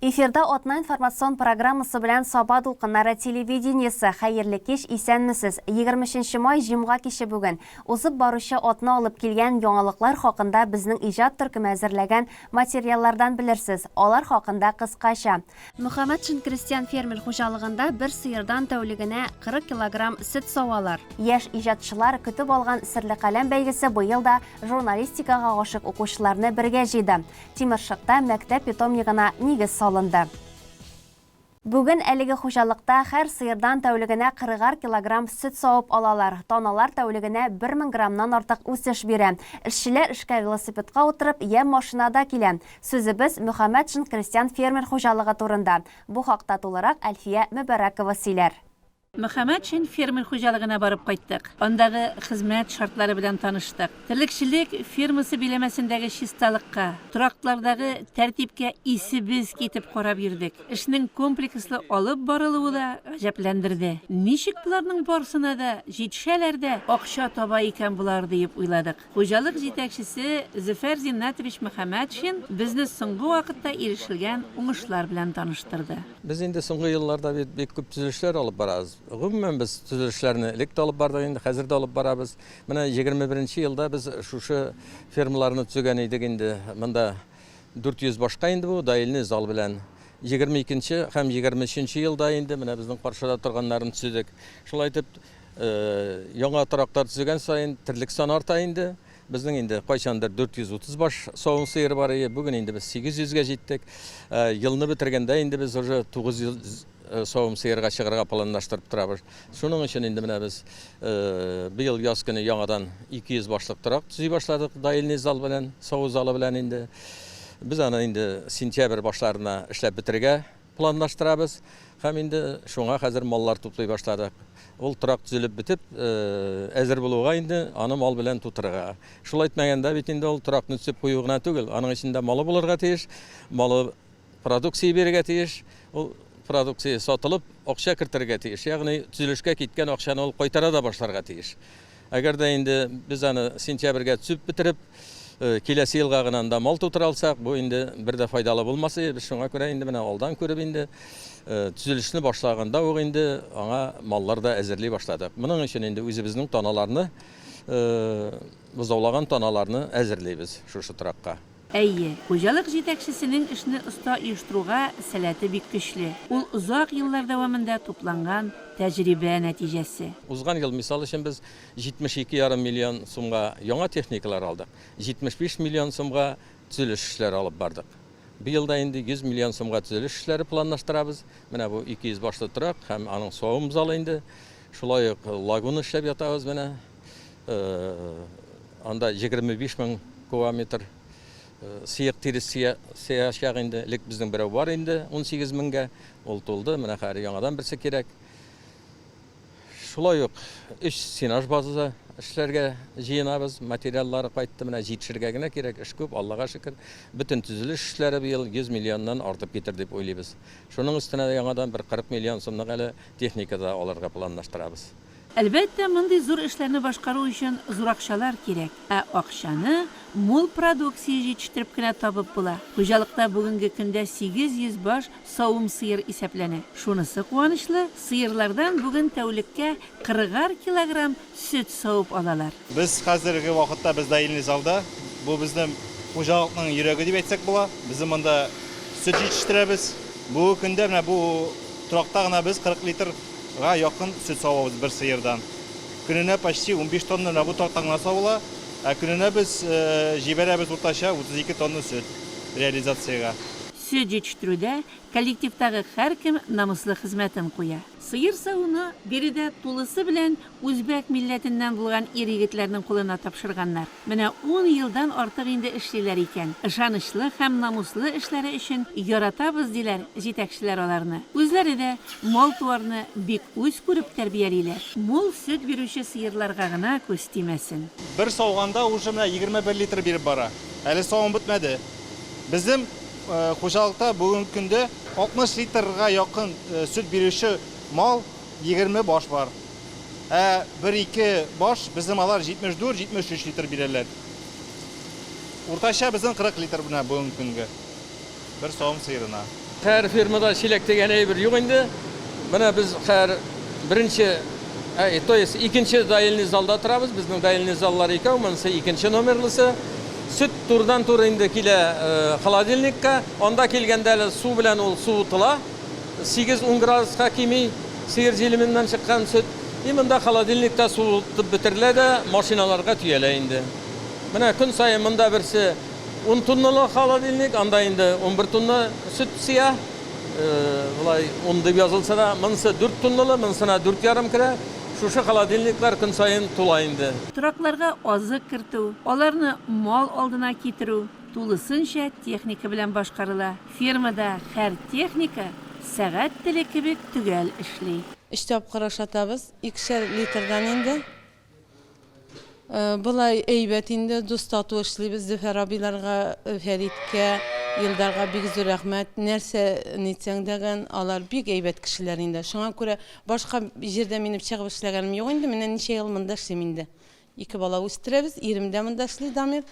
Эфирда атна информацион программасы белән Саба дулкыннары телевидениесе. Хәерле кич, исәнмесез. 23 май җомга киче бүген. Узып баручы атна алып килгән яңалыклар хакында безнең иҗат төркеме әзерләгән материаллардан белерсез. Алар хакында кыскача. Мөхәммәтшин крестьян-фермер хуҗалыгында бер сыердан тәүлегенә 40 килограмм сөт савалар. Яшь иҗатчылар көтеп алган Серле каләм бәйгесе быел да журналистикага гашыйк укучыларны бергә җыйды. Тимершыкта мәктәп питомнигына нигез салынды. Бүген әлеге хуҗалыкта һәр сыердан тәүлегенә кырыгар килограмм сөт савып алалар. Таналар тәүлегенә 1000 граммнан артык үсеш бирә. Эшчеләр эшкә велосипедка утырып, йә машинада килә. Сүзебез Мөхәммәтшин крестьян-фермер хуҗалыгы турында. Бу хакта тулырак Әлфия Мөбәрәкова сөйләр. Мөхәммәтшин фермер хуҗалыгына барып кайттык. Андагы хезмәт шартлары белән таныштык. Терлекчелек фермасы биләмәсендәге чисталыкка, тораклардагы тәртипкә исебез китеп карап йөрдек. Эшнең комплекслы алып барылуы да гаҗәпләндерде. Ничек боларның барсына да җитешәләр дә, акча таба икән болар, диеп уйладык. Хуҗалык җитәкчесе Зөфәр Зиннәтович Мөхәммәтшин безне соңгы вакытта ирешелгән уңышлар белән таныштырды. Без инде соңгы елларда бит бик күп төзелешләр алып барабыз. Гомумән, без төзелешләрне элек тә алып бардык инде, хәзер дә алып барабыз. Менә 21 нче елда без шушы фермаларны төзегән идек инде. Монда 400 башка инде бу, доильный зал белән. 22 нче һәм 23 нче елда инде менә безнең каршыда торганнарын төзедек. Шулай итеп, Яңа тораклар төзегән саен терлек саны арта инде. Безнең инде кайчандыр 430 баш савым сыеры бар иде, бүген инде без 800 гә җиттек. Елны бетергәндә инде без уже 900 савым сыерга чыгарга планлаштырып торабыз. Шуның өчен инде менә без быел яз көне яңадан 200 башлык торак төзи башладык, доильный зал белән, саву залы белән инде. Без аны инде сентябрь башларына эшләп бетерергә Планлаштырабыз һәм инде шуңа хәзер маллар туплый башладык. Ул торак төзелеп бетеп, әзер булуга инде аны мал белән тутырырга. Шулай итмәгәндә бит инде ул торакны төзеп кую гына түгел, аның эчендә малы булырга тиеш, малы продукция бирергә тиеш, ул продукция сатылып, акча кертергә тиеш. Ягъни төзелешкә киткән акчаны ул кайтара да башларга тиеш. Әгәр дә инде без аны сентябрьгә төзеп бетереп, киләсе елга гына анда мал тутыра алсак, бу инде бер дә файдалы булмас иде. Без шуңа күрә инде менә алдан күреп инде төзелешне башлаганда ук инде аңа маллар да әзерли башладык. Моның өчен инде үзебезнең таналарны, бозаулаган таналарны әзерлибез шушы торакка. Әйе, хуҗалык җитәкчесенең эшне оста оештыруга сәләте бик көчле. Ул озак еллар дәвамында тупланган тәҗрибә нәтиҗәсе. Узган ел, мисал өчен, без 72 ярым миллион сумга яңа техникалар алдык, 75 миллион сумга төзелеш эшләре алып бардык. Быел да инде 100 миллион сумга төзелеш эшләре планлаштырабыз. Менә бу 200 башлы торак һәм аның савым залы инде. Шулай ук лагуна эшләп ятабыз менә. Анда 25 мең кубометр сыек тирес сыячак инде. Элек безнең берәү бар инде 18 меңгә, ул тулды, менә хәзер яңадан берсе кирәк. Шулай ук өч сенаж базасы эшләргә җыенабыз, материаллары кайтты, менә җитешергә генә кирәк, эш күп, Аллага шөкер. Бөтен төзелеш эшләре быел 100 миллионнан артып китер дип уйлыйбыз. Шуның өстенә яңадан бер 40 миллион сумлык әле техника да алырга планлаштырабыз. Әлбәттә, мондый зур эшләрне башкару өчен зур акчалар кирәк. Ә акчаны мул продукция җитештереп кенә табып була. Хуҗалыкта бүгенге көндә 800 баш савым сыер исәпләнә. Шунысы куанычлы, сыерлардан бүген тәүлеккә кырыгар килограмм сөт савып алалар. Без хәзерге вакытта без доильный залда. Бу безнең хуҗалыкның йөрәге дип әйтсәк була. Без монда сөт җитештерәбез. Бүгенге көндә менә бу торакта гына без 40 литр Га якын сөт савабыз бер сыердан. Көненә почти 15 тонна менә бу торактан гына савыла. Ә көненә без җибәрәбез уртача 32 тонна сөт реализациягә. Сөт җитештерүдә коллективтагы һәркем намуслы хезмәтен куя. Сыер савуны биредә тулысы белән үзбәк милләтеннән булган ир-егетләрнең кулына тапшырганнар. Менә ун елдан артык инде эшлиләр икән. Ышанычлы һәм намуслы эшләре өчен яратабыз, диләр җитәкчеләр аларны. Үзләре дә мал-туарны бик үз күреп тәрбиялиләр. Мул сөт бирүче сыерларга гына күз тимәсен. Бер сауганда уже менә 21 литр биреп бара. Әле савым бетмәде. Безнең хуҗалыкта бүгенге көндә 60 литрга якын сөт бирүче мал 20 баш бар. Ә бер-ике баш безнең алар 74-73 литр бирәләр. Уртача безнең 40 литр менә бүгенге көнгә. Бер савым сыерына. Хәер фермада чиләк дигән әйбер юк инде. Менә без хәер беренче, то есть икенче доильный залда торабыз. Безнең доильный заллар икәү, монысы икенче номерлысы. Сөт турыдан-туры инде килә холодильникка. Анда килгәндә әле су белән ул суытыла. 8-10 градуска кими сыер җилеменнән чыккан сөт. И монда холодильникта суытып бетерелә дә машиналарга төялә инде. Менә көн саен монда берсе ун тонналы холодильник, анда инде 11 тонна сөт сыя. Болай ун дип язылса да, монысы 4 тонналы, монысына дүрт ярым керә. Шушы холодильниклар көн саен тула инде. Торакларга азык кертү, аларны мал алдына китерү тулысынча техника белән башкарыла. Фермада һәр техника сәгать теле кебек төгәл эшли. Өч тапкыр ашатабыз, икешәр литрдан инде. Болай әйбәт инде, дус-тату эшлибез. Зөфәр абыйларга, Фәриткә, Илдарга бик зур рәхмәт. Нәрсә нитсәң дә гән, алар бик әйбәт кешеләр инде. Шуңа күрә башка җирдә минем чыгып эшләгәнем юк инде. Менә ничә ел монда эшлим инде. Ике бала үстерәбез. Ирем дә монда эшли, Дамир.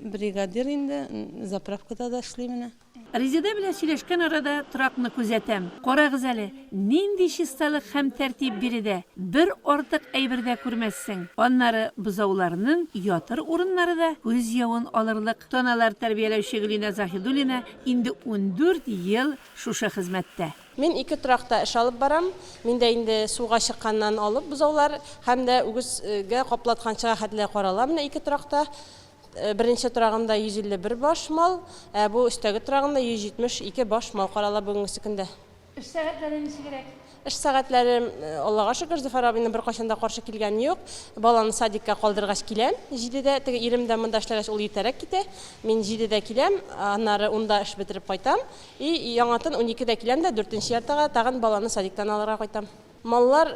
Бригадир инде, заправкада да эшли менә. Резеда белән сөйләшкән арада торакны күзәтәм. Карагыз әле, нинди чисталык һәм тәртип биредә, бер артык әйбер дә күрмәссең. Аннары бозауларның ятыр урыннары да күз явын алырлык. Таналар тәрбияләүче Гөлинә Заһидуллина инде 14 ел шушы хезмәттә. Мин ике торакта эш алып барам. Миндә инде суга чыкканнан алып бозаулар һәм дә үгезгә каплатканчыга хәтле карала менә ике торакта. Беренче торагымда 151 баш мал, ә бу өстәге торагымда 172 баш мал карала бүгенгесе көндә. Эш сәгатьләре ничегрәк? Эш сәгатьләре, Аллага шөкер, Зөфәр абыйның беркайчан да каршы килгәне юк. Баланы садикка калдыргач киләм, җидедә. Теге ирем дә монда эшләгәч, ул иртәрәк китә. Мин җидедә киләм, аннары унда эш бетереп кайтам. И яңадан уникедә киләм дә, дүртенче яртыга тагын баланы садиктан алырга кайтам. Маллар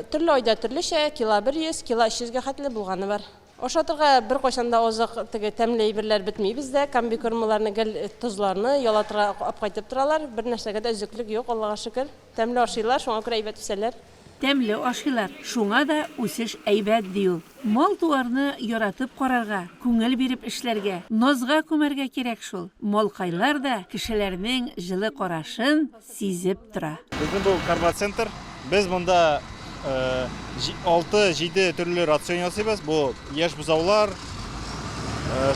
төрле айда төрлечә, кило 100, кило 300 гә хәтле булганы бар. Ашатырга беркайчан да азык, теге тәмле әйберләр бетми бездә. Комбикормаларны гел тозларны ялатырга апкайтып торалар. Бер нәрсәгә дә өзеклек юк, Аллага шөкер. Тәмле ашыйлар, шуңа күрә әйбәт үсәләр. Тәмле ашыйлар, шуңа да үсеш әйбәт, ди ул. Мал-туарны яратып карарга, күңел биреп эшләргә, назга күмәргә кирәк шул. Малкайлар да кешеләрнең җылы карашын сизеп тора. Безнең бу кормоцентр. Без монда 6-7 төрле рацион ясыйбыз. Бу яшь бозаулар,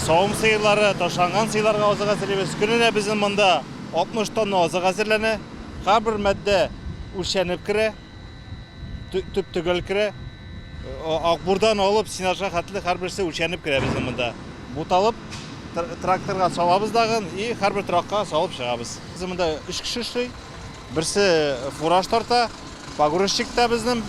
савым сыерлары, ташланган сыерларга азык әзерлибез. Көненә безнең монда 60 тонна азык әзерләнә. Һәрбер матдә үлчәнеп керә, төп-төгәл керә. Акбурдан алып сенажга хәтле һәрберсе үлчәнеп керә безнең монда. Буталып тракторга салабыз дагын и һәрбер торакка салып чыгабыз. Безнең монда өч кеше эшли. Берсе фураж тарта, погрузчик та безнең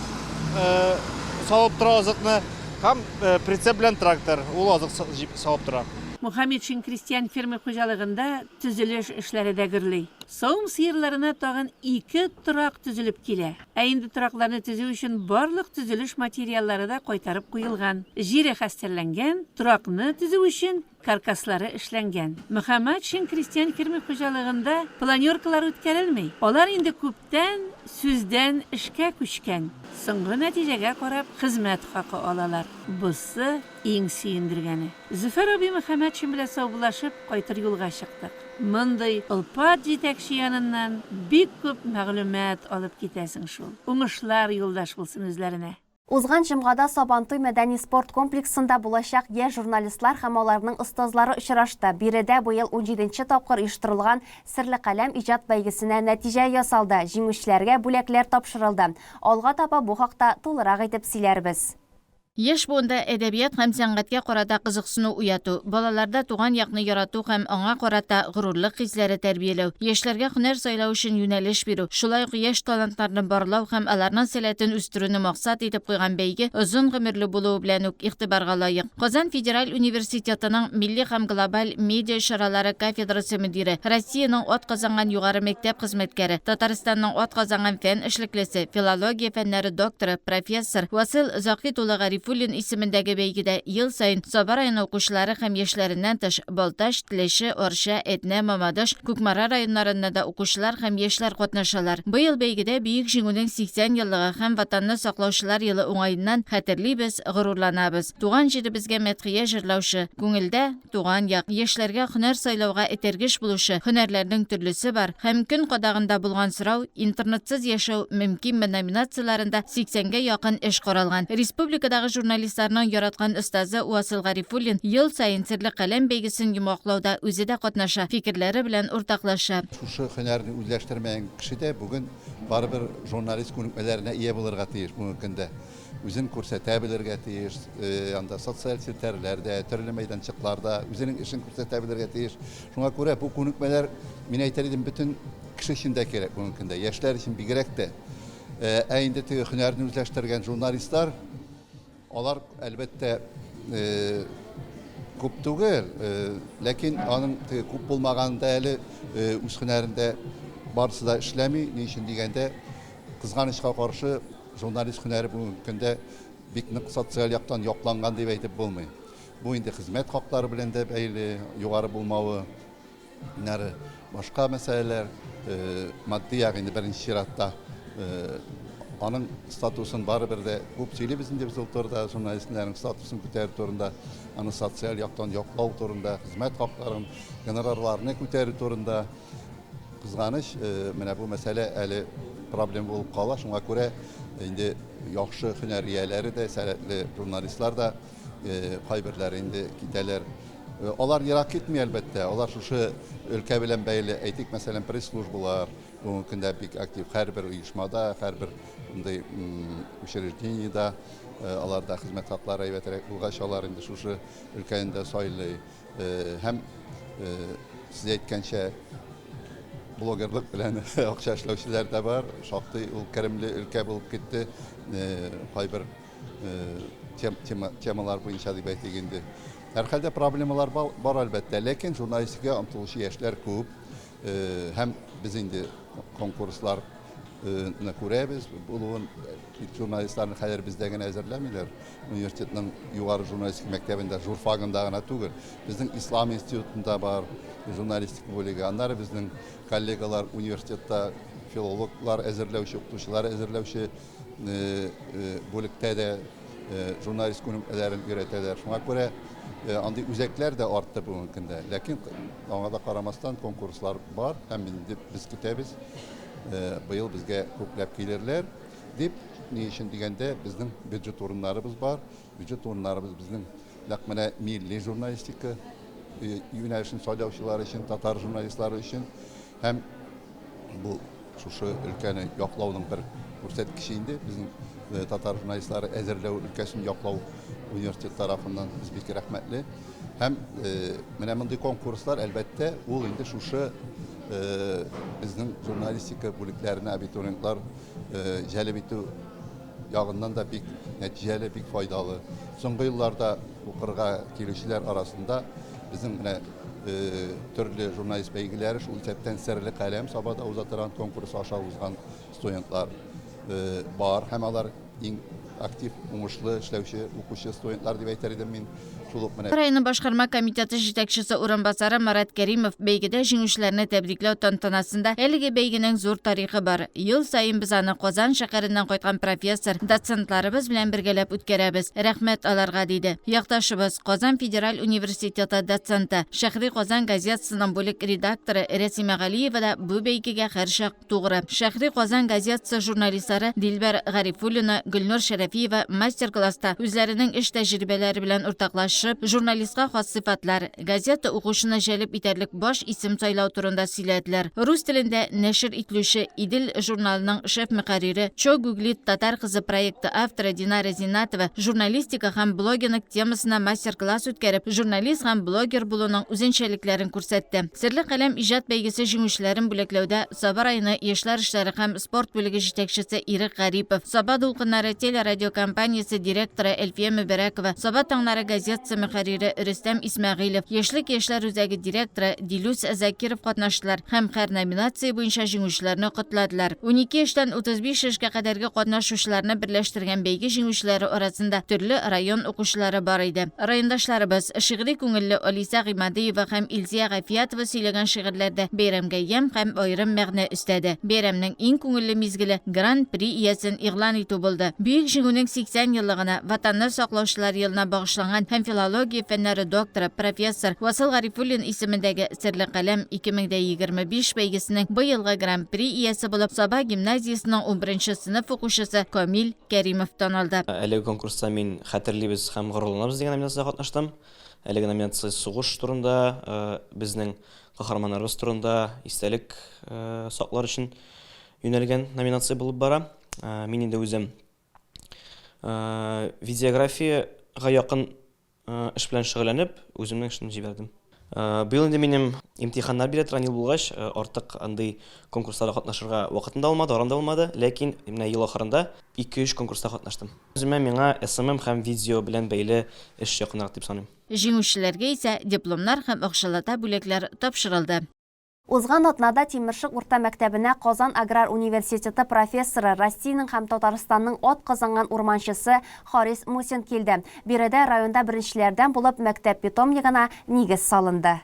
салып тора азыкны һәм прицеп белән трактор, ул азык салып тора. Мухаметшин крестьян-фермер хуҗалыгында төзелеш эшләре дә гөрли. Савым сыерларына тагын ике торак төзелеп килә. Ә инде торакларны төзү өчен барлык төзелеш материаллары да кайтарып куелган. Җире хәстәрләнгән, торакны төзү өчен каркаслары эшләнгән. Мөхәммәтшин крестьян-фермер хуҗалыгында планеркалар үткәрелми. Алар инде күптән сүздән эшкә күчкән. Соңгы нәтиҗәгә карап хезмәт хакы алалар. Бусы иң сөендергәне. Зөфәр абый Мөхәммәтшин белән саубуллашып, кайтыр юлга чыктык. Мондый олпат җитәкче яныннан бик күп мәгълүмат алып китәсең шул. Уңышлар юлдаш булсын үзләренә. Узган җомгада Сабантуй мәдәни-спорт комплексында булачак яшь журналистлар һәм аларның остазлары очрашты. Биредә быел унҗиденче тапкыр оештырылган Серле каләм иҗат бәйгесенә нәтиҗә ясалды, җиңүчеләргә бүләкләр тапшырылды. Алга таба бу хакта тулырак итеп сөйләрбез. Яшь буында әдәбият һәм сәнгатькә карата кызыксыну уяту, балаларда туган якны ярату һәм аңа карата горурлык хисләре тәрбияләү, яшьләргә һөнәр сайлау өчен юнәлеш бирү, шулай ук яшь талантларны барлау һәм аларның сәләтен үстерүне максат итеп куйган бәйге озын гомерле булуы белән үк игътибарга лаек. Казан федераль университетының милли һәм глобаль медиа чаралары кафедрасы мөдире, Россиянең атказанган югары мәктәп хезмәткәре, Татарстанның атказанган фән эшлеклесе, филология фәннәре докторы, профессор Васил Закит улы Гарифуллин Гарифуллин исемендәге бәйгедә ел саен Саба районы укучылары һәм яшьләреннән тыш, Балтач, Теләче, Арча, Әтнә, Мамадыш, Кукмара районнарыннан да укучылар һәм яшьләр катнашалар. Быел бәйгедә Бөек Җиңүнең 80 еллыгы һәм Ватанны саклаучылар елы уңаеннан Хәтерлибез, горурланабыз! Туган җиребезгә мәдхия җырлаучы, күңелдә, туган як, яшьләргә һөнәр сайлауга этәргеч булучы һөнәрләрнең төрлесе бар һәм көн кадагында булган сорау, интернетсыз яшәү мөмкинме номинацияләрендә 80 гә якын эш каралган. Республикадагы журналистларның яраткан остазы Васил Гарифуллин ел саен Серле каләм бәйгесен йомгаклауда үзе дә катнаша, фикерләре белән уртаклаша. Шушы һөнәрне үзләштермәгән кеше дә бүген барыбер журналист күнекмәләренә ия булырга тиеш бүгенге көндә. Үзен күрсәтә белергә тиеш, анда социаль челтәрләрдә, төрле мәйданчыкларда үзенең эшен күрсәтә белергә тиеш. Шуңа күрә бу күнекмәләр, мин әйтер идем, бөтен кеше өчен дә кирәк бүгенге көндә, яшьләр өчен бигрәк тә. Ә инде теге һөнәрне үзләштергән журналистлар, алар, әлбәттә, күп түгел, ләкин аның теге күп булмаганы да әле үз һөнәрендә барысы да эшләми. Ни өчен дигәндә, кызганычка каршы, Журналист һөнәре бүгенге көндә бик нык социаль яктан якланган дип әйтеп булмый. Бу инде хезмәт хаклары белән дә бәйле, югары булмавы, аннары башка мәсьәләләр, матди як инде беренче чиратта. Аның статусын барыбер дә күп сөйлибез инде без ул турыда, журналист һөнәренең статусын күтәрү турында, аны социаль яктан яклау турында, хезмәт хакларын, гонорарларны күтәрү турында. Кызганыч, менә бу мәсьәлә әле проблема булып кала. Шуңа күрә инде яхшы һөнәр ияләре дә, сәләтле журналистлар да кайберләре инде китәләр. Алар ерак китми, әлбәттә. Алар шушы өлкә белән бәйле, әйтик, мәсәлән, пресс-службалар бүгенге көндә бик актив. Һәрбер оешмада, һәрбер шундый учреждениедә аларда хезмәт хаклары әйбәтрәк булгач, алар инде шушы өлкәне дә сайлый. Һәм сез әйткәнчә, блогерлык белән акча эшләүчеләр дә бар. Шактый ул керемле өлкә булып китте. Кайбер темалар буенча дип әйтик инде. Һәрхәлдә проблемалар бар, әлбәттә, ләкин журналистикага омтылучы яшьләр күп. Һәм без инде конкурслар ны күрәбез булуын. Бит журналистларны хәзер бездә генә әзерләмиләр. Университетның югары журналистика мәктәбендә, журфагында гына түгел. Безнең Ислам институтында бар журналистика бүлеге. Аннары безнең коллегалар университетта филологлар әзерләүче, укытучылар әзерләүче бүлектә дә журналист күнекмәләрен өйрәтәләр. Шуңа күрә андый үзәкләр дә артты бүгенге көндә. Ләкин аңа да карамастан конкурслар бар һәм инде без көтәбез, быел безгә күпләп килерләр. Дип, ни өчен дигәндә, безнең бюджет урыннарыбыз бар. Бюджет урыннарыбыз безнең нәкъ менә милли журналистика юнәлешен сайлаучылар өчен, татар журналистлары өчен һәм бу шушы өлкәне яклауның бер күрсәткече инде безнең татар журналистлары әзерләү өлкәсен яклау университет тарафыннан без бик рәхмәтле. Һәм менә мондый конкурслар, әлбәттә, ул инде шушы безнең журналистика бүлекләренә абитуриентлар җәлеп итү ягыннан да бик нәтиҗәле, бик файдалы. Соңгы елларда укырга килүчеләр арасында безнең менә төрле журналист бәйгеләре, шул исәптән Серле каләм Сабада уза торган конкурс аша узган студентлар бар һәм алар иң актив, уңышлы эшләүче укучы студентлар дип әйтер идем мин. Шул ук менә. Районның башкарма комитеты җитәкчесе урынбасары Марат Кәримов бәйгедә җиңүчеләрне тәбрикләү тантанасында әлеге бәйгенең зур тарихы бар, ел саен без аны Казан шәһәреннән кайткан профессор, доцентларыбыз белән бергәләп үткәрәбез. Рәхмәт аларга, диде. Якташыбыз, Казан федераль университеты доценты, Шәһри Казан газетасының бүлек редакторы Рәсимә Галиева да бу бәйгегә һәрчак Тугры. Шәһри Казан газетасы журналистлары Дилбәр Гарифуллина, Гөлнур Шәрәфиева мастер-класста үзләренең эш тәҗрибәләре белән уртаклашып, журналистка хас сыйфатлар, газета укучыны җәлеп итәрлек баш исем сайлау турында сөйләделәр. Рус телендә нәшер ителүче Идел журналының шеф-мөхәррире, Чо гуглит татар кызы проекты авторы Динара Зиннатова журналистика һәм блогинг темасына мастер-класс үткәреп, журналист һәм блогер булуның үзенчәлекләрен күрсәтте. Серле каләм иҗат бәйгесе җиңүчеләрен бүләкләүдә Саба районы яшьләр эшләре һәм спорт бүлеге җитәкчесе Ирек Гарипов, Саба дулкыннары телерадио телерадиокомпаниясе директоры Әлфия Мөбәрәкова, Саба таңнары газетасы мөхәррире Рөстәм Исмәгыйлев, Яшьлек яшьләр үзәге директоры Дилүс Закиров катнаштылар һәм һәр номинация буенча җиңүчеләрне котладылар. 12 яшьтән 35 яшькә кадәрге катнашучыларны берләштергән бәйге җиңүчеләре арасында төрле район укучылары бар иде. Райондашларыбыз, шигъри күңелле Алисә Гыймадиева һәм Илзия Гафиятова сөйләгән шигырьләр дә бәйрәмгә ямь һәм аерым мәгънә өстәде. Бәйрәмнең иң күңелле мизгеле Гран-при иясен игълан итү булды. Бөек Җиңүнең 80 еллыгына, Ватанны саклаучылар елына багышланган һәм филология фәннәре докторы, профессор Васил Гарифуллин исемендәге Серле каләм 2025 бәйгесенең быелгы Гран-при иясе булып Саба гимназиясенең унберенче сыйныф укучысы Камил Кәримов танылды. Әлеге конкурста мин Хәтерлибез һәм горурланабыз дигән номинациядә катнаштым. Әлеге номинация сугыш турында, безнең каһарманнарыбыз турында истәлек саклар өчен юнәлгән номинация булып бара. Мин инде үзем видеографиягә якын Эш белән шөгыльләнеп, үземнең эшемне җибәрдем. Быел инде минем имтиханнар бирә торган ел булгач, артык андый конкурсларда катнашырга вакытым да булмады, арам да булмады. Ләкин менә ел ахырында ике-өч конкурста катнаштым. Үземә миңа SMM һәм видео белән бәйле эш якынрак дип саныйм. Җиңүчеләргә исә дипломнар һәм акчалата бүләкләр тапшырылды. Узган атнада Тимершык урта мәктәбенә Казан аграр университеты профессоры, Россиянең һәм Татарстанның атказанган урманчысы Харис Мусин килде. Биредә районда беренчеләрдән булып мәктәп питомнигына нигез салынды.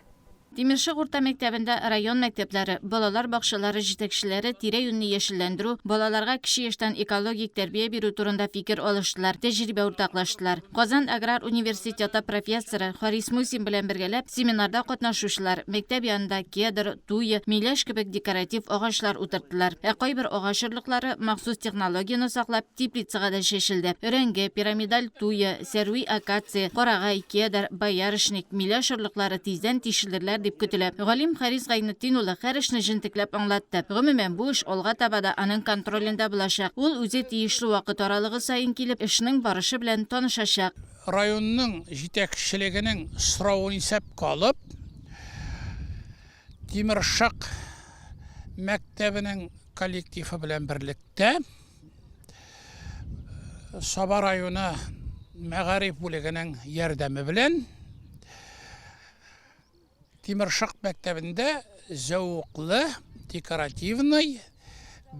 Тимершык урта мәктәбендә район мәктәпләре, балалар бакчалары җитәкчеләре тирә-юньне яшелләндерү, балаларга кече яшьтән экологик тәрбия бирү турында фикер алыштылар, тәҗрибә уртаклаштылар. Казан аграр университеты профессоры Харис Мусин белән бергәләп семинарда катнашучылар мәктәп янында кедр, туя, миләш кебек декоратив агачлар утырттылар. Ә кайбер агач орлыклары махсус технологияне саклап теплицага да чәчелде. Өрәңге, пирамидаль туя, сәрви акация, карагай, кедр, боярышник, миләш орлыклары тиздән тишелерләр дип көтелә. Галим Харис Гайнетдин улы һәр эшне җентекләп аңлатты. Гомумән, бу эш алга таба да аның контролендә булачак. Ул үзе тиешле вакыт аралыгы саен килеп, эшнең барышы белән танышачак. Районның җитәкчелегенең соравын исәпкә алып, Тимершык мәктәбенең коллективы белән берлектә Саба районы мәгариф бүлегенең ярдәме белән Тимершык мәктәбендә зәвыклы, декоративный,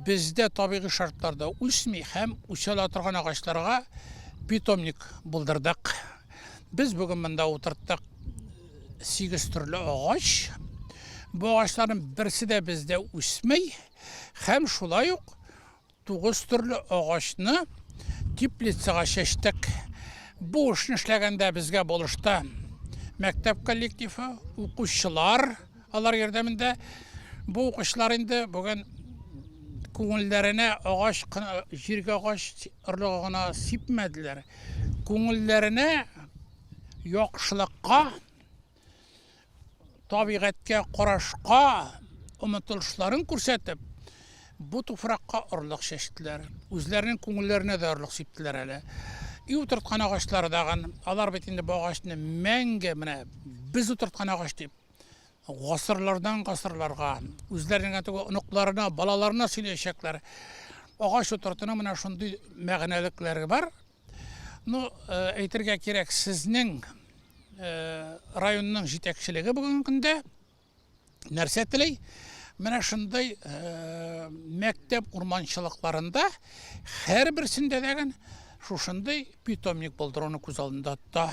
бездә табигый шартларда үсми һәм үсә ала торган агачларга питомник булдырдык. Без бүген монда утырттык 8 төрле агач. Бу агачларның берсе дә бездә үсми һәм шулай ук 9 төрле агачны теплицага чәчтек. Бу эшне эшләгәндә безгә булышты мәктәп коллективы, укучылар, алар ярдәмендә. Бу укучылар инде бүген күңелләренә агач кына, җиргә агач орлыгы гына сипмәделәр. Күңелләренә яхшылыкка табигатькә карашка омтылышларын күрсәтеп, бу туфракка орлык чәчтеләр. Үзләренең күңелләренә дә орлык сиптеләр әле. И утырткан агачлары дагын, алар бит инде бу агачны мәңге менә без утырткан агач дип, гасырлардан гасырларга, үзләренә генә түгел, оныкларына, балаларына сөйләячәкләр. Агач утыртуның менә шундый мәгънәлекләре бар. Ну, әйтергә кирәк, сезнең районның җитәкчелеге бүгенге көндә нәрсә тели? Менә шундый мәктәп урманчылыкларында һәрберсендә дә шушындый питомник булдыруны күз алдында тота.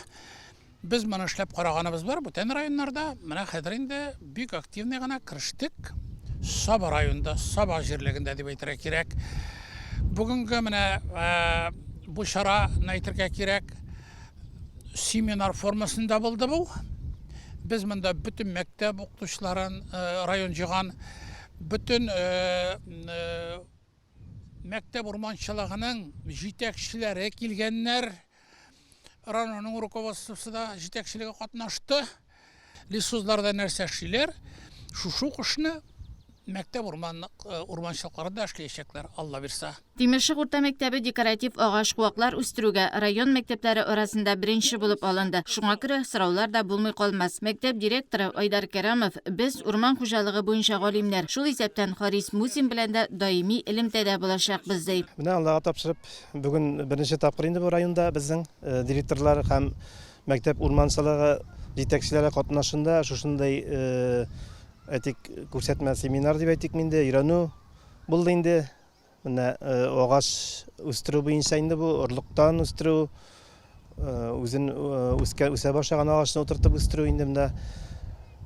Без моны эшләп караганыбыз бар бүтән районнарда. Менә хәзер инде бик активный гына керештек. Саба районында, Саба җирлегендә дип әйтергә кирәк. Бүгенге менә бу чараны әйтергә кирәк, семинар формасында булды бу. Без монда бөтен мәктәп укытучыларын район җыйган, бөтен мәктәп урманчылыгының җитәкчеләре килгәннәр. Районның руководствосы да җитәкчелеге катнашты. Лесхозларда нәрсә эшлиләр? Шушы ук эшне. мәктәп урман урманчылыкларында эшләячәкләр, Алла бирса. Тимершык урта мәктәбе декоратив агач-куаклар үстерүгә район мәктәпләре арасында беренче булып алынды. Шуңа күрә сораулар да булмый калмас. Мәктәп директоры Айдар Кәрамов, Без, урман хуҗалыгы буенча галимнәр, шул исәптән Харис Мусин белән дә даими элемтәдә булачакбыз, ди. Менә Аллага тапшырып, бүген беренче тапкыр инде бу районда безнең директорлар һәм мәктәп урманчылыгы җитәкчеләре катнашында шушындый, әйтик, күрсәтмә семинар дип әйтикме инде, өйрәнү булды инде. Менә агач үстерү буенча инде бу орлыктан үстерү, үзен үскә үсә башлаган агачны утыртып үстерү инде менә.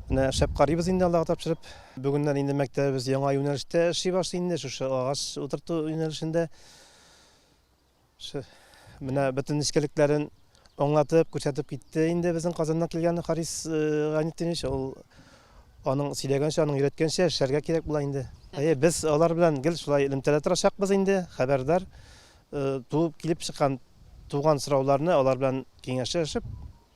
Менә эшләп карыйбыз инде Аллага тапшырып. Бүгеннән инде мәктәбебез яңа юнәлештә эшли башлый инде, шушы агач утырту юнәлешендә. Менә бөтен нечкәлекләрен аңлатып, күрсәтеп китте инде безнең Казаннан килгән Харис Гайнетдинович. Ул аның сөйләгәнчә, аның өйрәткәнчә эшләргә кирәк була инде. Әйе, без алар белән гел шулай элемтәдә торачакбыз инде, хәбәрдар. Туып килеп чыккан туган сорауларны алар белән киңәшләшеп,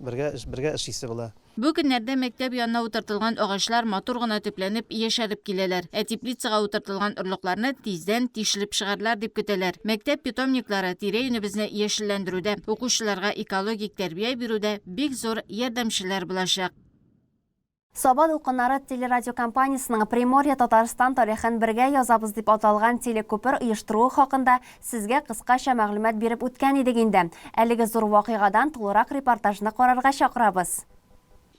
бергә бергә эшлисе була. Бу көннәрдә мәктәп янына утыртылган агачлар матур гына төпләнеп, яшәреп киләләр. Ә теплицага утыртылган орлыкларны тиздән тишелеп чыгарлар дип көтәләр. Мәктәп питомниклары тирә-юнебезне яшелләндерүдә, укучыларга экологик тәрбия бирүдә бик зур ярдәмчеләр булачак. Саба дулкыннары телерадиокомпаниясенең Приморье Татарстан тарихын бергә язабыз дип аталган телекүпер оештыруы хакында сезгә кыскача мәгълүмат биреп үткән идек инде. Әлеге зур вакыйгадан тулырак репортажны карарга чакырабыз.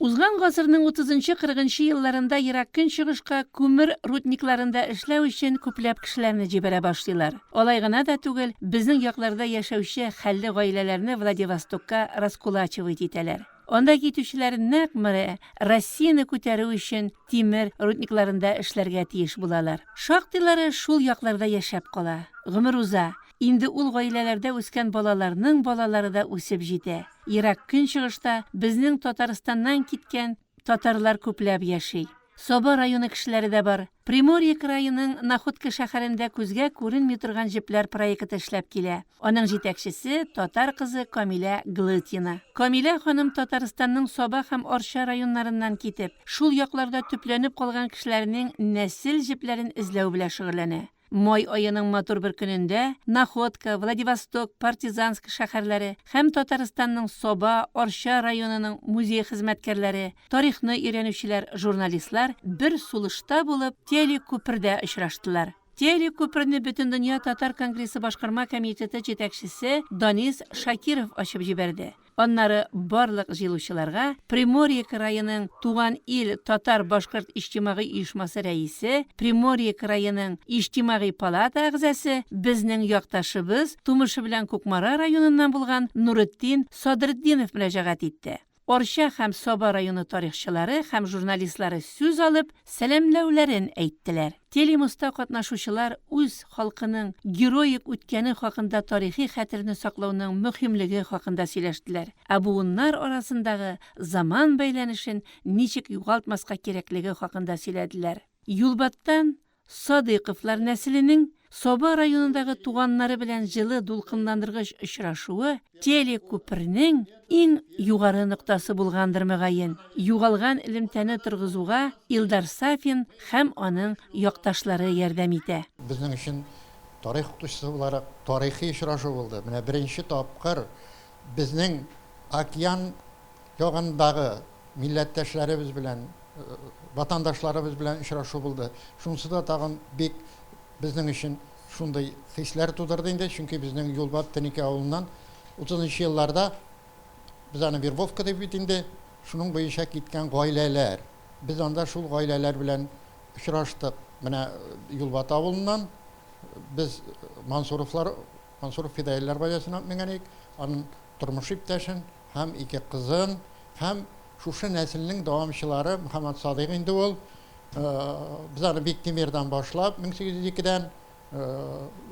Узган гасырның утызынчы-кырыгынчы елларында Ерак Көнчыгышка күмер рудникларында эшләү өчен күпләп кешеләрне җибәрә башлыйлар. Алай гына да түгел, безнең якларда яшәүче хәлле гаиләләрне Владивостокка раскулачивать итәләр. Анда китүчеләр нәкъ менә Россияне күтәрү өчен тимер рудникларында эшләргә тиеш булалар. Шактыйлары шул якларда яшәп кала. Гомер уза, инде ул гаиләләрдә үскән балаларның балалары да үсеп җитә. Ерак Көнчыгышта безнең Татарстаннан киткән татарлар күпләп яши. Саба районы кешеләре дә бар. Приморье краеның Находка шәһәрендә күзгә күренми торган җепләр проекты эшләп килә. Аның җитәкчесе, татар кызы Камилә Глытина. Камилә ханым Татарстанның Саба һәм Арча районнарыннан китеп, шул якларда төпләнеп калган кешеләрнең нәсел җепләрен эзләү белән шөгыльләнә. Май аеның матур бер көнендә Находка, Владивосток, Партизанск шәһәрләре һәм Татарстанның Саба, Арча районының музей хезмәткәрләре, тарихны өйрәнүчеләр, журналистлар бер сулышта булып телекүпердә очраштылар. Телекүперне Бөтендөнья татар конгрессы башкарма комитеты җитәкчесе Данис Шакиров ачып җибәрде. Аннары барлык җыелучыларга Приморье краеның Туган ил татар-башкорт иҗтимагый оешмасы рәисе, Приморье краеның Иҗтимагый палата әгъзасы, безнең якташыбыз, тумышы белән Кукмара районыннан булган Нуретдин Садретдинов мөрәҗәгать итте. Арча һәм Саба районы тарихчылары һәм журналистлары сүз алып, сәламләүләрен әйттеләр. Телемостта катнашучылар үз халкының героик үткәне хакында тарихи хәтерне саклауның мөһимлеге хакында сөйләштеләр, ә буыннар арасындагы заман бәйләнешен ничек югалтмаска кирәклеге хакында сөйләделәр. Юлбаттан Садыйковлар нәселенең Саба районындагы туганнары белән җылы дулкынландыргыч очрашуы телекүпернең иң югары ноктасы булгандыр, мөгаен. Югалган элемтәне торгызуга Илдар Сафин һәм аның якташлары ярдәм итә. Безнең өчен тарих укытучысы буларак тарихи очрашу булды. Менә беренче тапкыр безнең океан ягындагы милләттәшләребез белән, ватандашларыбыз белән очрашу булды. Шунысы да тагын бик безнең өчен шундый хисләр тудырды инде, чөнки безнең Юлбат Тенеки авылыннан утызынчы елларда, без аны вербовка дип бит инде, шуның буенча киткән гаиләләр. Без анда шул гаиләләр белән очраштык. Менә Юлбат авылыннан без Мансуровлар, Мансуров Фидаилләр гаиләсенә менгән идек. Аның тормыш иптәшен һәм ике кызын һәм шушы нәселнең дәвамчылары Мөхәммәд Садыйк инде ул. Без аны Биктимирдан башлап, 1802-дән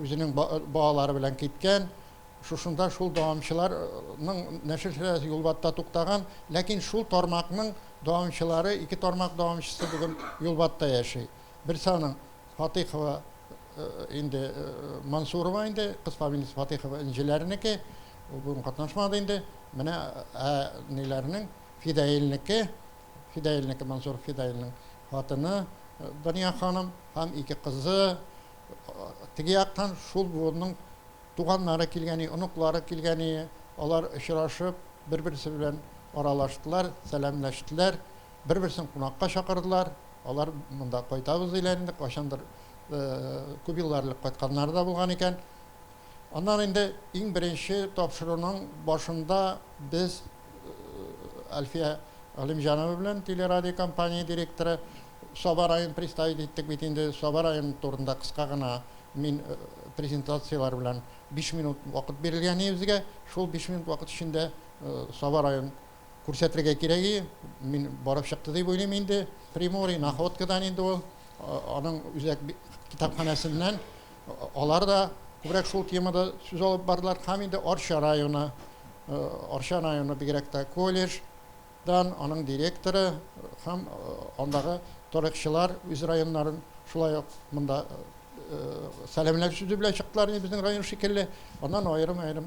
үзенең балалары белән киткән. Шушында шул дәвамчыларның нәсел шәҗәрәсе Юлбатта туктаган, ләкин шул тармакның дәвамчылары, ике тармак дәвамчысы бүген Юлбатта яши. Берсе аның Фатыйхова инде Мансурова инде, кыз фамилиясе Фатыйхова Энҗеләрнеке, ул бүген катнашмады инде. Менә ә ниләрнең Фидаилнеке, Фидаилнеке Мансуров Фидаилнең хатыны. Дания ханым һәм ике кызы. Теге яктан шул буынның туганнары килгән, оныклары килгән, алар очрашып, бер-берсе белән аралаштылар, сәламләштеләр, бер-берсен кунакка чакырдылар. Алар монда кайтабыз диләр инде, кайчандыр күп еллар элек кайтканнары да булган икән. Аннан инде иң беренче тапшыруның башында без Әлфия Галимҗанова белән телерадиокомпания директоры Саба районын представить иттек бит инде. Саба районы турында кыска гына мин презентацияләр белән 5 минут вакыт бирелгән иде безгә. Шул 5 минут вакыт эчендә Саба район күрсәтергә кирәк иде. Мин барып чыкты дип уйлыйм инде. Приморье Находкадан инде ул, аның үзәк китапханәсеннән. Алар да күбрәк шул темада сүз алып бардылар. Һәм инде Арча районы, Арча районы бигрәк тә колледж дан, аның директоры һәм андагы тарихчылар үз районнарын шулай ук монда сәламләү сүзе белән чыктылар инде безнең район шикелле. Аннан аерым-аерым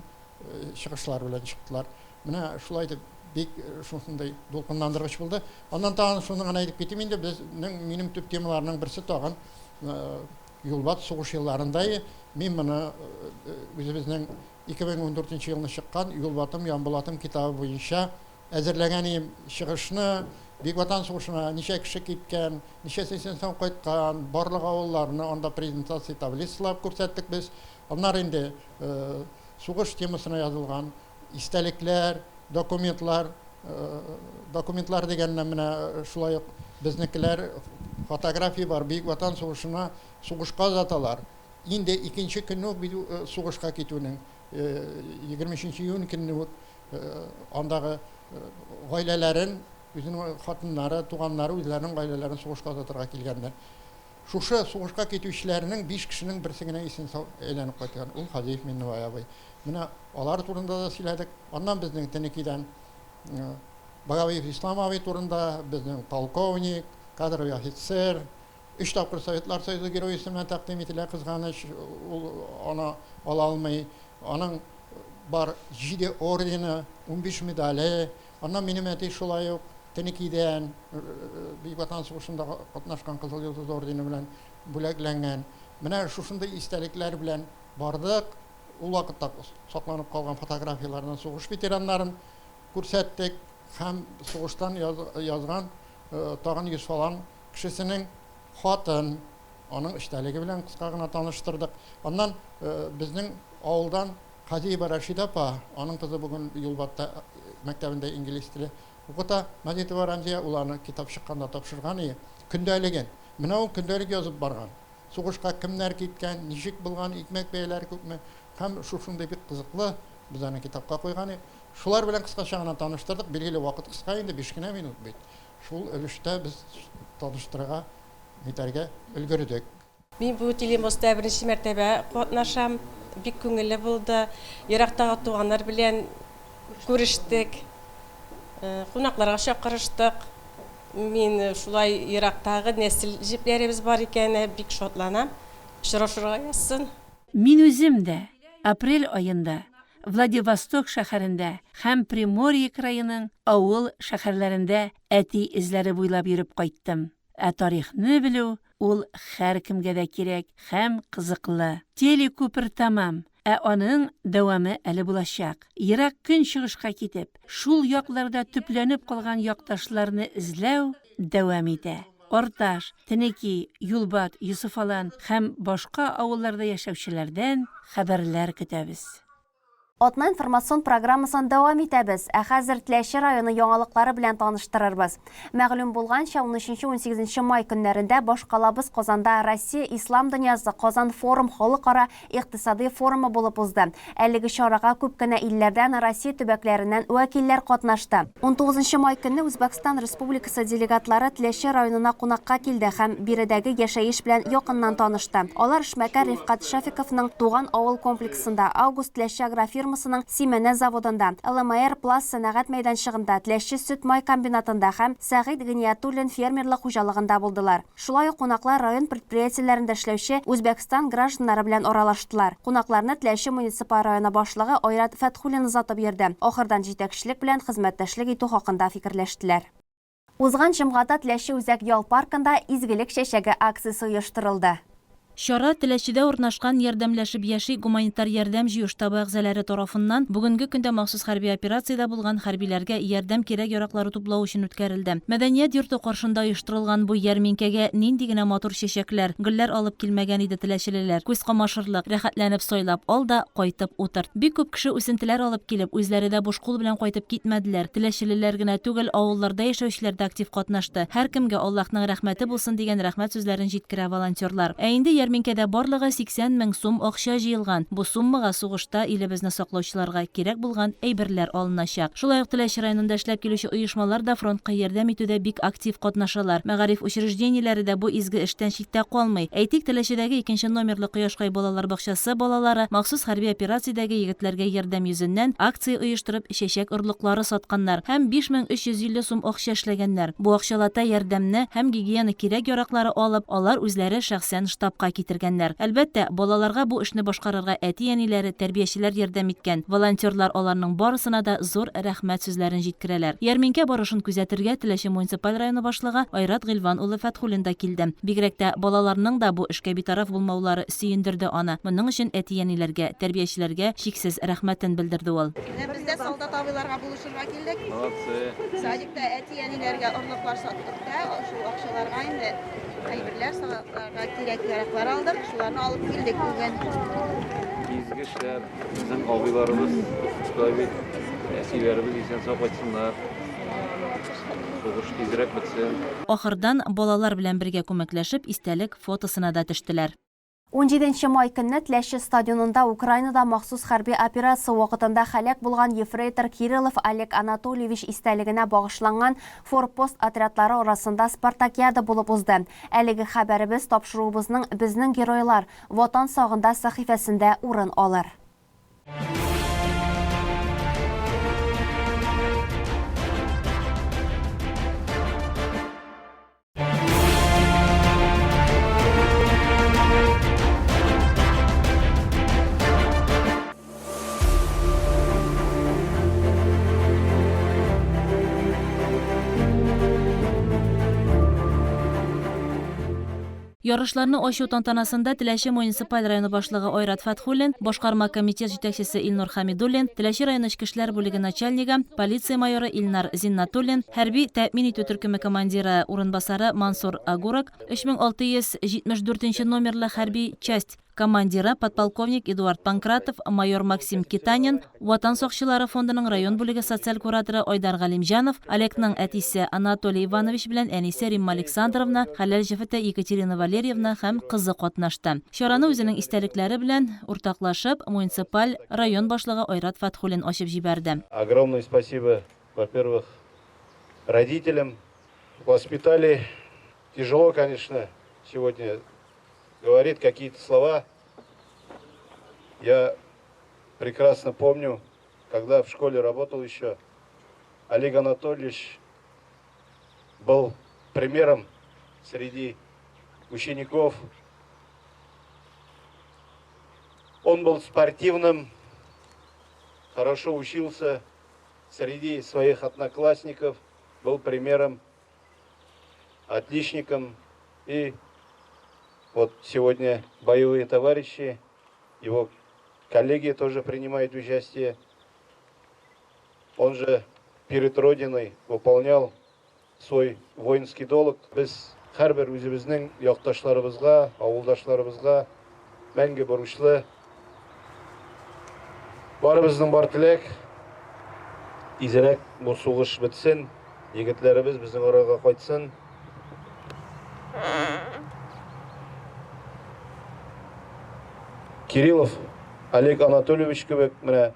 чыгышлар белән чыктылар. Менә шулай итеп бик шушындый дулкынландыргыч булды. Аннан тагын шуны гына әйтеп китим инде, безнең минем төп темаларның берсе тагын Юлбат сугыш елларында мин моны үзебезнең 2014 елны чыккан Юлбатым, Ямбулатым китабы буенча әзерләгән идем чыгышны. Бөек Ватан сугышына ничә кеше киткән, ничәсе исән-сау кайткан, барлык авылларны анда презентация таблицалап күрсәттек без. Аннары инде сугыш темасына язылган истәлекләр, документлар, документлар дигәннән менә шулай ук безнекеләр фотография бар, Бөек Ватан сугышына сугышка озаталар. Инде икенче көнне үк бит сугышка китүнең, 23 июнь көнне үк андагы гаиләләрен, үзенең хатыннары, туганнары үзләренең гаиләләрен сугышка озатырга килгәннәр. Шушы сугышка китүчеләрнең биш кешенең берсе генә исән-сау әйләнеп кайткан, ул Хаҗиев Миннебай абый. Менә алар турында да сөйләдек. Аннан безнең Тенекидән Багавиев Ислам абый турында, безнең полковник, кадровый офицер, өч тапкыр Советлар Союзы Герое исеменә тәкъдим ителә, кызганыч, ул аны ала алмый. Аның бар җиде ордены, 15 медале. Аннан минем әти шулай ук Тенекидән Бөек Ватан сугышында катнашкан Кызыл Йолдыз ордены белән бүләкләнгән. Менә шушындый истәлекләр белән бардык. Ул вакытта сакланып калган фотографияләрдән сугыш ветераннарын күрсәттек һәм сугыштан язган тагын 100 фалан кешесенең хатын, аның эчтәлеге белән кыска гына таныштырдык. Аннан безнең авылдан Хазиева Рәшидә апа, аның кызы бүген Юлбатта мәктәбендә инглиз теле укыта, Мәҗитова Рәмзия, ул аны китап чыкканда тапшырган иде, көндәлеген. Менә ул көндәлек язып барган. Сугышка кемнәр киткән, ничек булган, икмәк бәяләре күпме һәм шушындый бик кызыклы, без аны китапка куйган идек. Шулар белән кыскача гына таныштырдык. Билгеле, вакыт кыска инде, биш кенә минут бит. Шул өлештә без таныштырырга, нитәргә өлгердек. Мин бу телемостта беренче мәртәбә катнашам. Бик күңелле булды. Ерактагы туганнар белән күрештек, кунакларга чакырыштык. Мин шулай ерактагы нәсел җепләребез бар икәненә бик шатланам. Очрашырга язсын. Мин үзем дә апрель аенда Владивосток шәһәрендә һәм Приморье краеның авыл-шәһәрләрендә әти эзләре буйлап йөреп кайттым. Ә тарихны белү ул һәркемгә дә кирәк һәм кызыклы. Телекүпер тәмам, ә аның дәвамы әле булачак. Ерак Көнчыгышка китеп, шул якларда төпләнеп калган якташларны эзләү дәвам итә. Арташ, Тенеки, Юлбат, Йосыфалан һәм башка авылларда яшәүчеләрдән хәбәрләр көтәбез. Атна информацион программасын дәвам итәбез. Ә хәзер Теләче районы яңалыклары белән таныштырырбыз. Мәгълүм булганча, 13-18 май көннәрендә башкалабыз Казанда Россия Ислам дөньясы Казан форум халыкара икътисадый форумы булып узды. Әлеге чарага күп кенә илләрдән, Россия төбәкләреннән вәкилләр катнашты. 19 май көнне Үзбәкстан Республикасы делегатлары Теләче районына кунакка килде һәм биредәге яшәеш белән якыннан танышты. Алар эшмәкәр Рифкать Шәфиковның туган авыл комплексында, Август Теләче агрофирмасының Симәнә заводында, ЛМР Пласт сәнәгать мәйданчыгында, Теләче сөт-май комбинатында һәм Сәгыйть Гыйниятуллин фермерлык хуҗалыгында булдылар. Шулай ук кунаклар район предприятиеләрендә эшләүче Үзбәкстан гражданнары белән аралаштылар. Кунакларны Теләче муниципаль районы башлыгы Айрат Фәтхуллин озатып йөрде. Ахырдан җитәкчелек белән хезмәттәшлек итү хакында фикерләштеләр. Узган җомгада Теләче үзәк ял паркында Изгелек чәчәге акциясе оештырылды. Чара Теләчедә урнашкан Ярдәмләшеп яшик гуманитар ярдәм җыю штабы әгъзалары тарафыннан бүгенге көндә махсус хәрби операциядә булган хәрбиләргә ярдәм кирәк-яраклары туплау өчен үткәрелде. Мәдәният йорты каршында оештырылган бу ярминкәгә нинди генә матур чәчәкләр, гөлләр алып килмәгән иде теләчелеләр. Күз камашырлык, рәхәтләнеп сайлап ал да, кайтып утырт. Бик күп кеше үсентеләр алып килеп, үзләре дә буш кул белән кайтып китмәделәр. Теләчелеләр генә түгел, авылларда яшәүчеләр дә актив катнашты. Һәркемгә Аллаһның рәхмәте булсын дигән рәхмәт сүзләрен җиткерә волонтерлар. Ә инде ярминкәдә барлыгы 80 мең сум акча җыелган. Бу суммага сугышта илебезне саклаучыларга кирәк булган әйберләр алыначак. Шулай ук Теләче районында эшләп килүче оешмалар да фронтка ярдәм итүдә бик актив катнашалар. Мәгариф учреждениеләре дә бу изге эштән читтә калмый. Әйтик, Теләчедәге икенче номерлы Кояшкай балалар бакчасы балалары махсус хәрби операциядәге егетләргә ярдәм йөзеннән акция оештырып, чәчәк орлыклары сатканнар һәм 5350 сум акча эшләгәннәр. Бу акчалата ярдәмне һәм гигиена кирәк-яраклары алып, алар үзләре шәхсән штабка китергәннәр. Әлбәттә, балаларга бу эшне башкарырга әти-әниләре, тәрбиячеләр ярдәм иткән. Волонтерлар аларның барысына да зур рәхмәт сүзләрен җиткерәләр. Ярминкә барышын күзәтергә Теләче муниципаль районы башлыгы Айрат Гыйльван улы Фәтхуллин да килде. Бигрәк тә балаларның да бу эшкә битараф булмаулары сөендерде аны. Моның өчен әти-әниләргә, тәрбиячеләргә чиксез рәхмәтен белдерде ул. Менә без дә солдат абыйларга булышырга килдек. Молодцы. Садикта әти-әниләргә орлыклар саттык та, шул акчаларга инде әйберләр, солдатларга кирәк-яраклар алдык, шуларны алып килдек бүген. Изге эшләр, безнең абыйларыбыз, шулай бит, әтиләребез исән-сау кайтсыннар. Сугыш тизрәк бетсен. Ахырдан балалар белән бергә күмәкләшеп истәлек фотосына да төштеләр. Унҗиденче май көнне Теләче стадионында Украинада махсус хәрби операция вакытында һәлак булган ефрейтор Кириллов Олег Анатольевич истәлегенә багышланган Форпост отрядлары арасында спартакиада булып узды. Әлеге хәбәребез тапшыруыбызның Безнең геройлар, Ватан сагында сәхифәсендә урын алыр. Ярышларны ачу тантанасында Теләче муниципаль районы башлыгы Айрат Фәтхуллин, башкарма комитет җитәкчесе Илнур Хәмидуллин, Теләче районы эчке эшләр бүлеге начальнигы, полиция майоры Илнар Зиннатуллин, хәрби тәэмин итү төркеме командиры урынбасары Мансур Агурак, 3674 нче номерлы хәрби часть командиры, подполковник Эдуард Панкратов, майор Максим Китанин, Ватан сакчылары фондының район бүлеге социаль кураторы Айдар Галимҗанов, Олегның әтисе Анатолий Иванович белән әнисе Римма Александровна, хәләл җефете Екатерина Валерьевна һәм кызы катнашты. Чараны үзенең истәлекләре белән уртаклашып, муниципаль район башлыгы Айрат Фәтхуллин ачып җибәрде. Огромное спасибо, во-первых, родителям, воспитали. Тяжело, конечно, сегодня говорит какие-то слова. Я прекрасно помню, когда в школе работал еще, Олег Анатольевич был примером среди учеников. Он был спортивным, хорошо учился среди своих одноклассников, был примером, отличником. И вот сегодня боевые товарищи, его коллеги тоже принимают участие. Он же перед Родиной выполнял свой воинский долг. Без һәрбер үзебезнең якташларыбызга, авылдашларыбызга мәңге бурычлы. Барыбызның бар теләк, тизрәк бу сугыш бетсен, егетләребез безнең арага кайтсын. Кириллов Олег Анатольевич кебек менә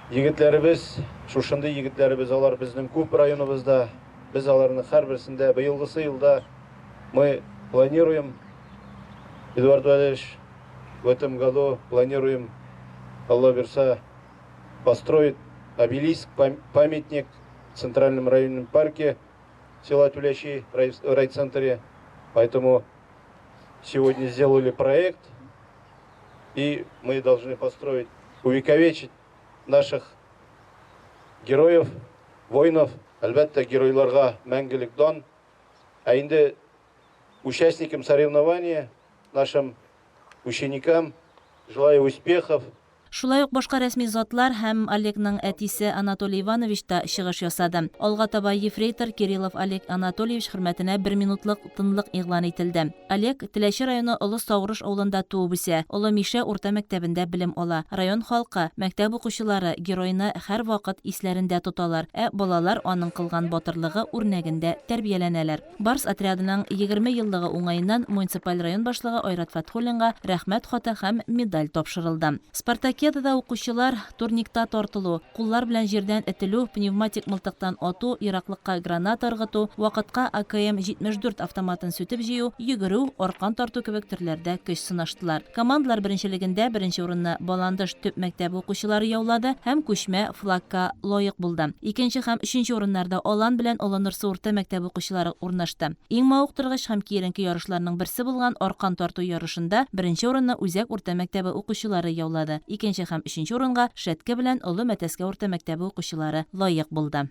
егетләребез, шушындый егетләребез алар безнең күп районыбызда. Без аларны һәрберсендә быелгысы елда мы планируем, Эдуард Валерьевич, в этом году планируем, Алла бирса, построить обелиск, памятник в Центральном районном парке села Тюлящи, в райцентре. Поэтому сегодня сделали проект, и мы должны построить, увековечить наших героев, воинов. Әлбәттә, геройларга мәңгелек дан. Ә инде участникам соревнования, нашим ученикам желаю успехов. Шулай ук башка рәсми затлар һәм Олегның әтисе Анатолий Иванович та чыгыш ясады. Алга таба ефрейтор Кириллов Олег Анатольевич хөрмәтенә бер минутлык тынлык игълан ителде. Олег Теләче районы Олы Саурыш авылында туып үсә, Олы Мишә урта мәктәбендә белем ала. Район халкы, мәктәп укучылары геройны һәрвакыт исләрендә тоталар, ә балалар аның кылган батырлыгы үрнәгендә тәрбияләнәләр. Барс отрядының 20 еллыгы уңаеннан муниципаль район башлыгы Айрат Фәтхуллинга Рәхмәт хаты һәм медаль тапшырылды. Спартакиадада укучылар турникта тартылу, куллар белән җирдән этелү, пневматик мылтыктан ату, ераклыкка граната ыргыту, вакытка АКМ 74 автоматын сүтеп җыю, йөгерү, аркан тарту кебек төрләрдә көч сынаштылар. Командалар беренчелегендә беренче урынны Баландыш төп мәктәбе укучылары яулады һәм күчмә флагка лаек булды. Икенче һәм өченче урыннарда Алан белән Олы Нырсы урта мәктәбе укучылары урнашты. Иң мавыктыргыч һәм киеренке ярышларның берсе булган аркан тарту ярышында беренче урынны Үзәк урта мәктәбе укучылары яулады. Икенче һәм өченче урынга Шәтке белән Олы Мәтәскә урта мәктәбе укучылары лаек булды.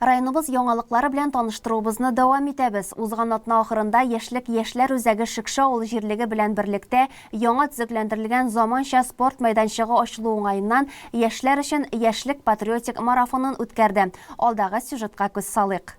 Районыбыз яңалыклары белән таныштыруыбызны дәвам итәбез. Узган атна ахырында Яшьлек яшьләр үзәге Шекше авыл җирлеге белән берлектә яңа төзекләндерелгән заманча спорт мәйданчыгы ачылу уңаеннан яшьләр өчен Яшьлек патриотик марафонын үткәрде. Алдагы сюжетка күз салыйк.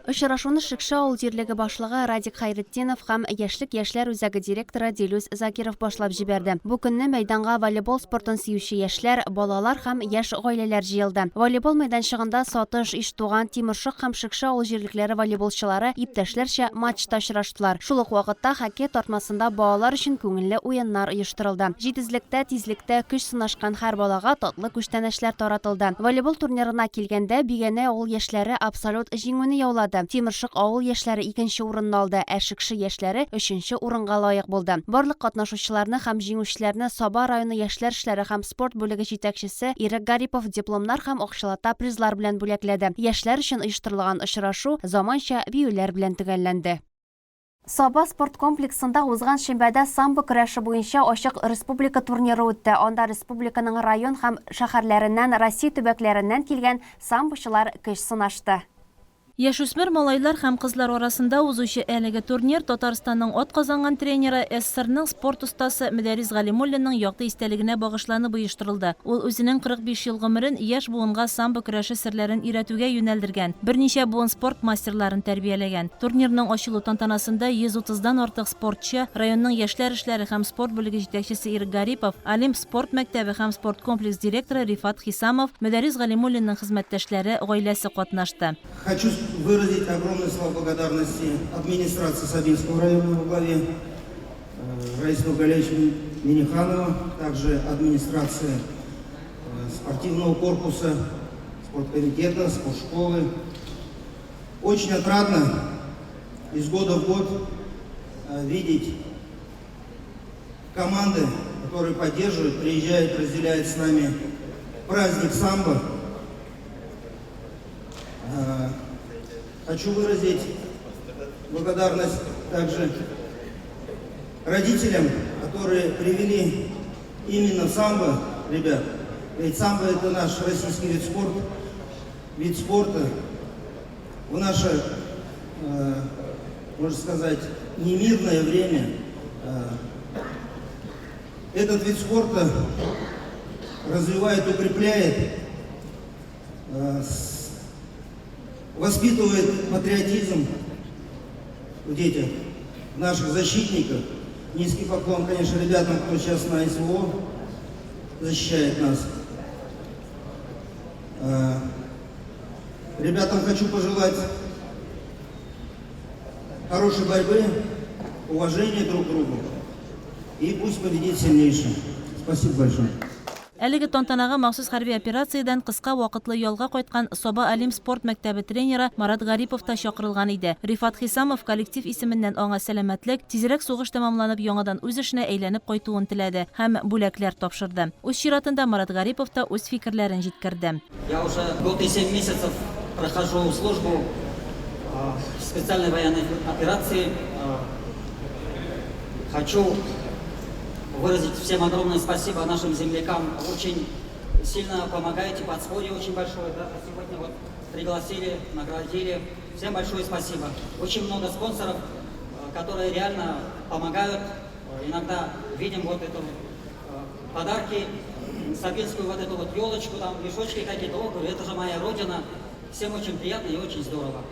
Очрашуны Шекше авыл җирлеге башлыгы Радик Хәйретдинов һәм Яшьлек яшьләр үзәге директоры Дилүс Закиров башлап җибәрде. Бу көнне мәйданга волейбол спортын сөюче яшьләр, балалар һәм яшь гаиләләр җыелды. Волейбол мәйданчыгында Сатыш, Иштуган, Тимершык һәм Шекше авыл җирлекләре волейболчылары иптәшләрчә матчта очраштылар. Шул ук вакытта хоккей тартмасында балалар өчен күңелле уеннар оештырылды. Җитезлектә, тизлектә көч сынашкан һәр балага татлы күчтәнәчләр таратылды. Волейбол турнирына килгәндә, Бигәнәй авыл яшьләре абсолют җиңүне яулады. Тимершык авыл яшьләре икенче урынны алды, ә Шекше яшьләре өченче урынга лаек булды. Барлык катнашучыларны һәм җиңүчеләрне Саба районы яшьләр эшләре һәм спорт бүлеге җитәкчесе Ирек Гарипов дипломнар һәм акчалата призлар белән бүләкләде. Яшьләр өчен оештырылган очрашу заманча биюләр белән төгәлләнде. Саба спорт комплексында узган шимбәдә самбо көрәше буенча ачык республика турниры үтте. Анда республиканың район һәм шәһәрләреннән, Россия төбәкләреннән килгән самбочылар көч сынашты. Яшүсмер малайлар һәм кызлар арасында узучы әлеге турнир Татарстанның атказанган тренеры, СССРның спорт остасы Мөдәррис Галимуллинның якты истәлегенә багышланып оештырылды. Ул үзенең 45 ел гомерен яшь буынга самбо көрәше серләрен өйрәтүгә юнәлдергән, берничә буын спорт мастерларын тәрбияләгән. Турнирның ачылу тантанасында 130 дан артык спортчы, районның яшьләр эшләре һәм спорт бүлеге җитәкчесе Ирек Гарипов, Олимп спорт мәктәбе һәм спорткомплекс директоры Рифат Хисамов, Мөдәррис Галимуллинның хезмәттәшләре, гаиләсе катнашты. Хочу выразить огромные слова благодарности администрации Сабинского района во главе Раиса Нургалиевича Минниханова, также администрации спортивного корпуса, спорткомитета, спортшколы. Очень отрадно из года в год видеть команды, которые поддерживают, приезжают, разделяют с нами праздник самбо. Хочу выразить благодарность также родителям, которые привели именно самбо ребят. Ведь самбо это наш российский вид спорта, вид спорта. В наше, можно сказать, немирное время этот вид спорта развивает, укрепляет, воспитывает патриотизм в детях, в наших защитниках. Низкий поклон, конечно, ребятам, кто сейчас на СВО защищает нас. Ребятам хочу пожелать хорошей борьбы, уважения друг к другу. И пусть победит сильнейший. Спасибо большое. Әлеге тантанага махсус хәрби операциядән кыска вакытлы ялга кайткан Саба Олимп спорт мәктәбе тренеры Марат Гарипов та чакырылган иде. Рифат Хисамов коллектив исеменнән аңа сәламәтлек, тизрәк сугыш тәмамланып яңадан үз эшенә әйләнеп кайтуын теләде һәм бүләкләр тапшырды. Үз чиратында Марат Гарипов та үз фикерләрен җиткерде. Я уже год и семь месяцев прохожу службу в специальной военной операции. Хочу выразить всем огромное спасибо нашим землякам. Очень сильно помогаете, подспорье очень большое. Да? Сегодня вот пригласили, наградили. Всем большое спасибо. Очень много спонсоров, которые реально помогают. Иногда видим вот это вот подарки, Сабинскую вот эту вот елочку, там мешочки какие-то. О, говорю, это же моя родина. Всем очень приятно и очень здорово.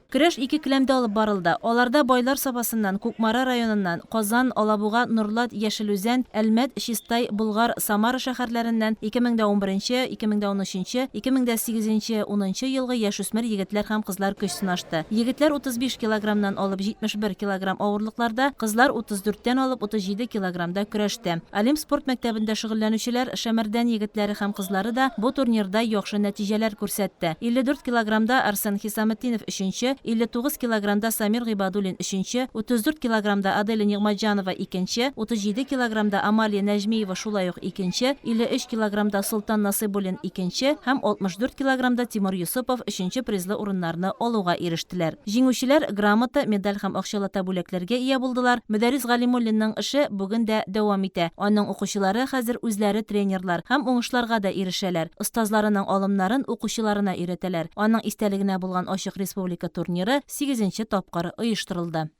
Көрәш ике келәмдә алып барылды. Аларда Байлар Сабасыннан, Кукмара районыннан, Казан, Алабуга, Нурлат, Яшел Үзән, Әлмәт, Чистай, Болгар, Самара шәһәрләреннән 2011 нче, 2013 нче, 2008 нче, унынчы елгы яшүсмер егетләр һәм кызлар көч сынашты. Егетләр 35 килограммнан алып 71 килограмм авырлыкларда, кызлар 34 тән алып 37 килограммда көрәште. Олимп спорт мәктәбендә шөгыльләнүчеләр Шәмәрдән егетләре һәм кызлары да бу турнирда яхшы нәтиҗәләр күрсәтте. 54 килограммда Арсен Хисаметдинов өченче, 59 килограммда Самир Гыйбадуллин өченче, 34 килограммда Аделя Нигъмәтҗанова икенче, 37 килограммда Амалия Нәҗмиева шулай ук икенче, 53 килограммда Солтан Насыйбуллин икенче һәм 64 килограммда Тимур Йосыпов өченче призлы урыннарны алуга ирештеләр. Җиңүчеләр грамота, медаль һәм акчалата бүләкләргә ия булдылар. Мөдәррис Галимуллинның эше бүген дә дәвам итә. Аның укучылары хәзер үзләре тренерлар һәм уңышларга да ирешәләр. Остазларының алымнарын укучыларына өйрәтәләр. Аның истәлегенә булган ачык республика турниры сигезенче тапкыр оештырылды.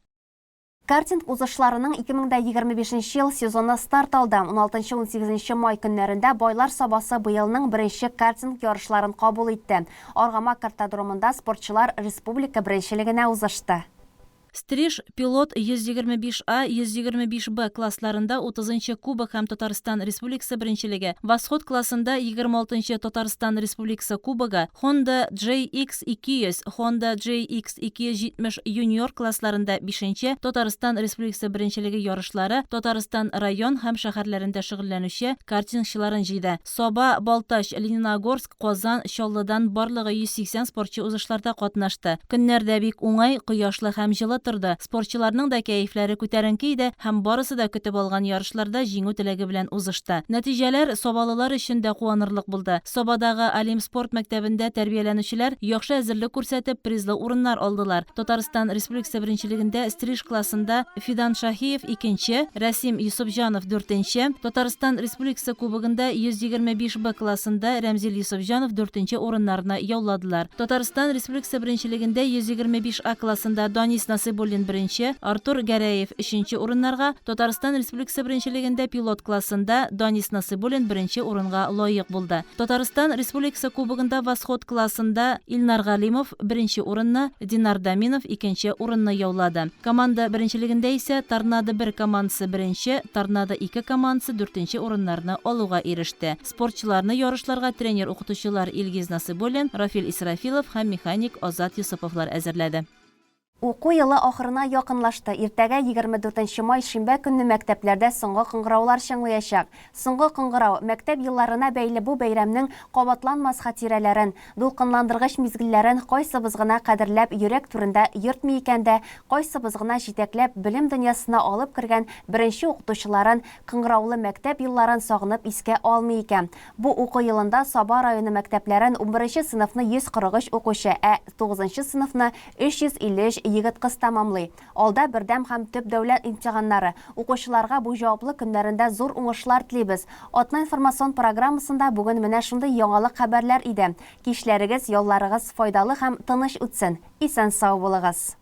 Картинг узышларының 2025 нче ел сезоны старт алды. Уналтынчы-унсигезенче май көннәрендә Байлар Сабасы быелның беренче картинг ярышларын кабул итте. Аргамак картодромында спортчылар республика беренчелегенә узышты. Стриж, Пилот 125 А, 125 Б классларында утызынчы Кубок һәм Татарстан Республикасы беренчелеге, Восход классында 26 нчы Татарстан Республикасы Кубогы, Honda JX 200, Honda JX 270 юниор классларында бишенче Татарстан Республикасы беренчелеге ярышлары Татарстан район һәм шәһәрләрендә шөгыльләнүче картингчыларын җыйды. Саба, Балтач, Лениногорск, Казан, Чаллыдан барлыгы 180 спортчы узышларда катнашты. Көннәр дә бик уңай, кояшлы һәм җылы торды. Спортчыларның да кәефләре күтәренке иде һәм барысы да көтеп алган ярышларда җиңү теләге белән узышты. Нәтиҗәләр сабалылар өчен дә куанырлык булды. Сабадагы Олимп спорт мәктәбендә тәрбияләнүчеләр яхшы әзерлек күрсәтеп, призлы урыннар алдылар. Татарстан Республикасы беренчелегендә стриж классында Фидан Шаһиев, икенче, Рәсим Йосыпҗанов, дүртенче, Татарстан Республикасы Кубогында 125 Б классында Рәмзил Йосыпҗанов дүртенче урыннарны яуладылар. Татарстан Республикасы беренчелегендә 125 А классында Данис Насыйбуллин беренче, Артур Гәрәев өченче урыннарга, Татарстан Республикасы беренчелегендә пилот классында Данис Насыйбуллин беренче урынга лаек булды. Татарстан Республикасы Кубогында Восход классында Илнар Галимов, беренче урынны, Динар Даминов икенче урынны яулады. Команда беренчелегендә исә Торнадо бер командасы беренче, Торнадо ике командасы дүртенче урыннарны алуга иреште. Спортчыларны ярышларга тренер-укытучылар Илгиз Насыйбуллин, Рафил Исрафилов һәм механик Азат Йосыповлар әзерләде. Уку елы ахырына якынлашты. Иртәгә, 24 нче май, шимбә көнне мәктәпләрдә соңгы кыңгыраулар чыңлыячак. Соңгы кыңгырау, мәктәп елларына бәйле бу бәйрәмнең кабатланмас хатирәләрен, дулкынландыргыч мизгелләрен кайсыбыз гына кадерләп йөрәк түрендә йөртми икән дә, кайсыбыз гына җитәкләп белем дөньясына алып кергән беренче укытучыларын, кыңгыраулы мәктәп елларын сагынып искә алмый икән. Бу уку елында Саба районы мәктәпләрен унберенче сыйныфны 143 укучы, ә тугызынчы сыйныфны 353 егет-кыз тәмамлый. Алда бердәм һәм төп дәүләт имтиханнары. Укучыларга бу җаваплы көннәрендә зур уңышлар телибез. Атна информацион программасында бүген менә шундый яңалык-хәбәрләр иде. Кичләрегез, ялларыгыз файдалы һәм тыныч үтсен. Исән-сау булыгыз!